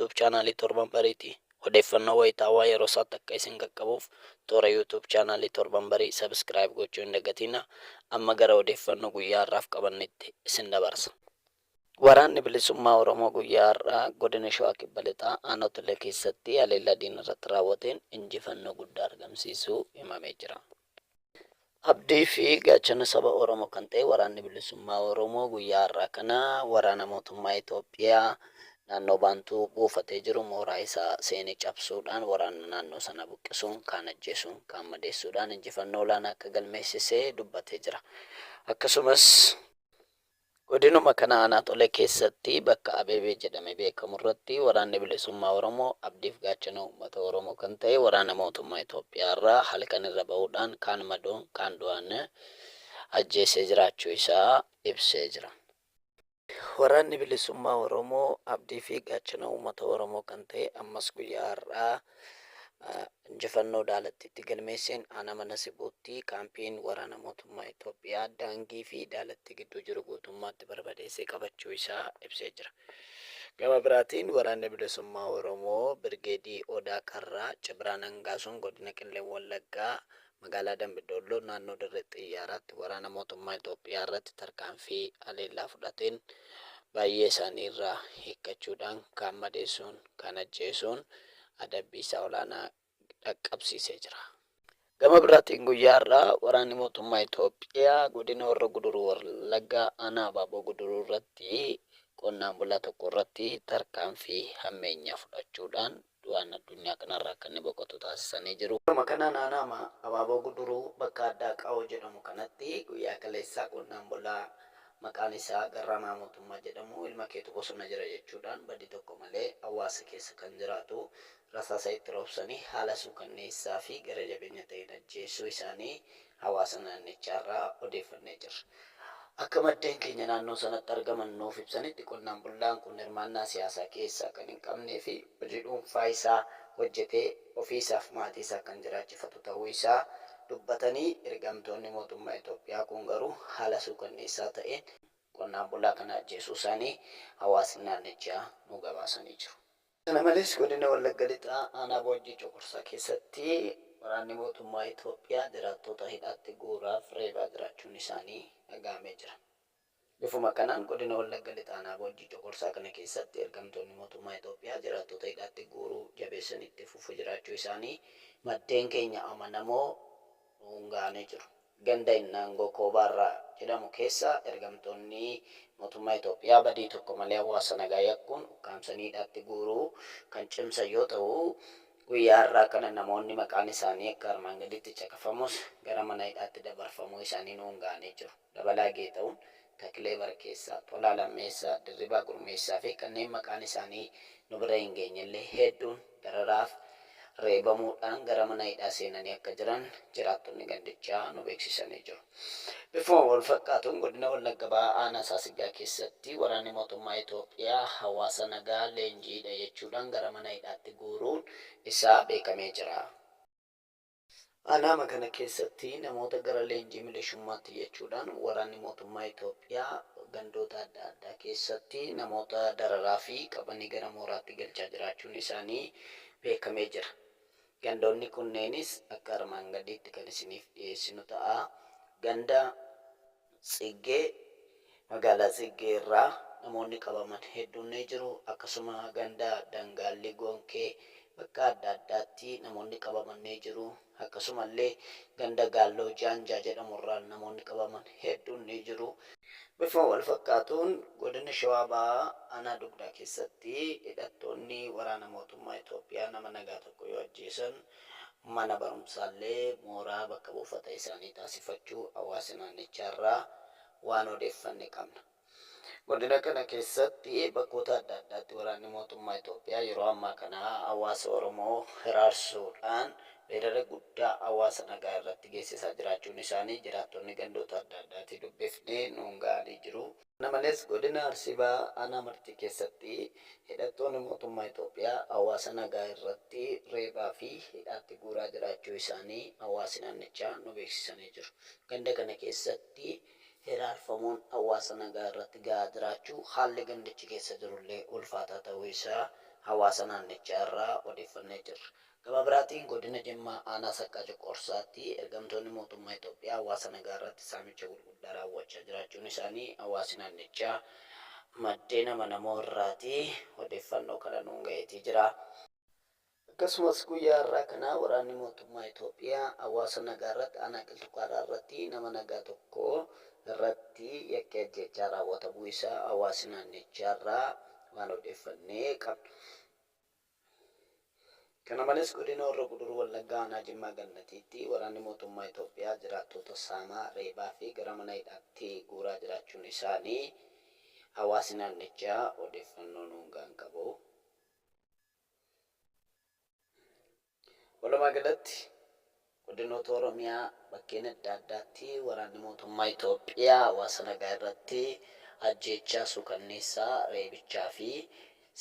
YouTube chaanaalii Torban Bariiti. Odeeffannoo wayitaawaa yeroo isaatti akka isin qaqqabuuf toora YouTube chaanaalii Torban Barii subscribe gochuu hin dagatinaa. Amma gara odeeffannoo guyyaa har'aaf qabannetti isin dabarsa. Waraanni Bilisummaa Oromoo guyyaa har'aa Godina Shawaa Kibba Lixaa Aanaa keessatti haleellaa diina irratti raawwateen injifannoo guddaa argamsiisuu himamee jira. Abdii fi gaachana saba Oromoo kan ta'e Waraanni Bilisummaa Oromoo guyyaa har'aa kana waraana mootummaa Itoophiyaa naannoo Baantuu buufatee jiru mooraa isaa seenee cabsuudhaan waraana naannoo sana buqqisuun kaan ajjeesuun kaan madeessuudhaan injifannoo olaanaa akka galmeessise dubbatee jira. Akkasumas Godinuma kana aanaa Tolee keessatti bakka Abeebee jedhamee beekamu irratti Waraanni Bilisummaa Oromoo abdiif gaachana uummata Oromoo kan ta'e waraana mootummaa Itoophiyaa irraa halkan irra ba'uudhaan kaan madoon kaan du'aan ajjeesee jiraachuu isaa ibsee jira. Waraanni Bilisummaa Oromoo abdii fi gaachana uummata Oromoo kan ta'e ammas guyyaa har'aa Injifannoo Daalattiitti galmeesseen aanaa Mana Sibuutti kaampiin waraana mootummaa Itoophiyaa Daangii fi Daalattii gidduu jiru guutummaatti barbadeessee qabachuu isaa ibsee jira. Gama biraatiin Waraanni Bilisummaa Oromoo Birgeedii Odaa Karraa Cibraan Hangaasuun Godina Qellem Wallaggaa magaalaa Dambi Doolloo naannoo Dirree Xiyyaaraatti waraana mootummaa Itoophiyaa irratti tarkaanfii haleellaa fudhateen baay'ee isaanii irraa hiikkachuudhaan kaan madeessuun kaan ajjeesuun adabbii isaa olaanaa dhaqqabsiisee jira. Gama biraatiin guyyaa har'aa waraanni mootummaa Itoophiyaa godina Horro Guduruu Wallaggaa aanaa Abaaboo Guduruu irratti qonnaan bulaa tokko irratti tarkaanfii hammeenyaa fudhachuudhaan du'aan addunyaa kanarraa akka inni boqotu taasisanii jiru. Haaluma kanaan aanaama Abaaboo Guduruu bakka addaa Qawoo jedhamu kanatti guyyaa kaleessaa qonnaan bulaa maqaan isaa Garramaa Mootummaa jedhamu ilma keetu bosona jira jechuudhaan badii tokko malee hawaasa keessa kan jiraatu rasaasa itti roobsanii haala suukanneessaa fi gara jabeenya ta'een ajjeesuu isaanii hawaasa naannichaa irraa odeeffannee jirra. Akka maddeen keenya naannoo sanatti argaman nuuf ibsanitti qonnaan bullaan kun hirmaannaa siyaasaa keessaa kan hin qabnee fi hojii dhuunfaa isaa hojjetee ofii isaaf maatii isaa kan jiraachifatu ta'uu isaa dubbatanii ergamtoonni mootummaa Itoophiyaa kun garuu haala suukanneessaa ta'een qonnaan bulaa kana ajjeesuu isaanii hawaasni naannichaa nu gabaasanii jiru. Kana malees Godina Wallagga Lixaa Aanaa Boojjii Coqorsaa keessatti waraanni mootummaa Itoophiyaa jiraattota hidhaatti guuraaf reebaa jiraachuun isaanii dhaga'amee jira. Bifuma kanaan Godina Wallagga Lixa Aanaa Boojjii Coqorsaa kana keessatti ergamtoonni mootummaa Itoophiyaa jiraattota hidhaatti guuruu jabeessanii itti fufu jiraachuu isaanii maddeen keenya amanamoo nuun ga'anii jiru. Ganda Innaangoo Koobaarraa jedhamu keessa ergamtoonni mootummaa Itoophiyaa badii tokko malee hawaasa nagaa yakkuun ukkaamsanii hidhaatti guuruu kan cimsan yoo ta'u, guyyaa har'aa kana namoonni maqaan isaanii akka armaan gadiitti caqafamus gara mana hidhaatti dabarfamuu isaanii nuun ga'anii jiru. Dabalaa Geetahuun, Taklee Barkeessaa, Tolaa Lammeessaa, Dirribaa Gurmeessaa fi kanneen maqaan isaanii nu bira hin geenyellee hedduun dararaaf reebamuudhaan gara mana hidhaa seenanii akka jiran jiraattonni gandichaa nu beeksisanii jiru. Bifuma wal fakkaatuun Godina Wallagga Bahaa Aanaa Saasiggaa keessatti waraanni mootummaa Itoophiyaa hawaasa nagaa leenjiidha jechuudhaan gara mana hidhaatti guuruun isaa beekamee jira. Aanaama kana keessatti namoota gara leenjii milishummaatti jechuudhaan waraanni mootummaa Itoophiyaa gandoota adda addaa keessatti namoota dararaa fi qabanii gara mooraatti galchaa jiraachuun isaanii beekamee jira. Gandoonni kunneenis akka armaan gadiitti kan isiniif dhiyeessinu ta'a. Ganda Tsiggee, Magaalaa Tsiggee irraa namoonni qabaman hedduun ni jiru. Akkasuma ganda Dangaallii Gonkee bakka adda addaatti namoonni qabaman ni jiru. Akkasumallee ganda Gaalloo Jaanjaa jedhamu irraa namoonni qabaman hedduun ni jiru. Bifuma wal fakkaatuun Godina Shawaa Bahaa Aanaa Dugdaa keessatti hidhattoonni waraana mootummaa Itoophiyaa nama nagaa tokko yoo ajjeesan mana barumsaallee mooraa bakka buufata isaanii taasifachuu hawaasa naannichaa irraa waan odeeffanne qabna. Godina kana keessatti bakkoota adda addaatti waraanni mootummaa Itoophiyaa yeroo ammaa kana hawaasa Oromoo hiraarsuudhaan weerara guddaa hawaasa nagaa irratti geessisaa jiraachuun isaanii jiraattonni gandoota adda addaatii dubbifne nuun ga'anii jiru. Kana malees Godina Arsii Bahaa Aanaa Martii keessatti hidhattoonni mootummaa Itoophiyaa hawaasa nagaa irratti reebaa fi hidhaatti guuraa jiraachuu isaanii hawaasi naannichaa nu beeksisanii jiru. Ganda kana keessatti hiraarfamuun hawaasa nagaa irratti gahaa jiraachuu haalli gandichi keessa jirullee ulfaataa ta'uu isaa hawaasa naannichaa irraa odeeffannee jirra. Gama biraatiin godina Jimmaa aanaa Saqqaa Coqorsaatti ergamtoonni mootummaa Itoophiyaa hawaasa nagaa irratti saamicha gurguddaa raawwachaa jiraachuun isaanii hawaasi naannichaa maddeen amanamoo irraatii odeeffannoo kana nuun gaheetii jira. Akkasumas guyyaa har'aa kana waraanni mootummaa Itoophiyaa hawaasa nagaa irratti aanaa Qilxuqaaraa irratti nama nagaa tokko irratti yakki ajjeechaa raawwatamuu isaa hawaasi naannichaa irraa waan odeeffannee qabna. Kana malees godina Horroo Guduruu Wallaggaa aanaa Jimmaa Gannatiitti waraanni mootummaa Itoophiyaa jiraattoota saamaa, reebaa fi gara mana hidhaatti guuraa jiraachuun isaanii hawaasi naannichaa odeeffannoo nuun ga'an qabu. Walumaa galatti godinoota Oromiyaa bakkeen adda addaatti waraanni mootummaa Itoophiyaa hawaasa nagaa irratti ajjeechaa suukanneessaa, reebichaa fi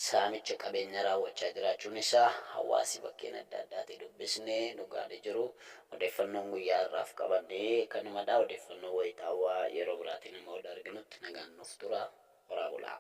saamicha qabeenya raawwachaa jiraachuun isaa hawaasi bakkeen adda addaatii dubbisne nu ga'anii jiru. Odeeffannoon guyyaa har'aaf qabanne kanumadha. Odeeffannoo wayitaawaa yeroo biraatiin amma wal arginutti nagaan nuuf tura. Horaa bulaa.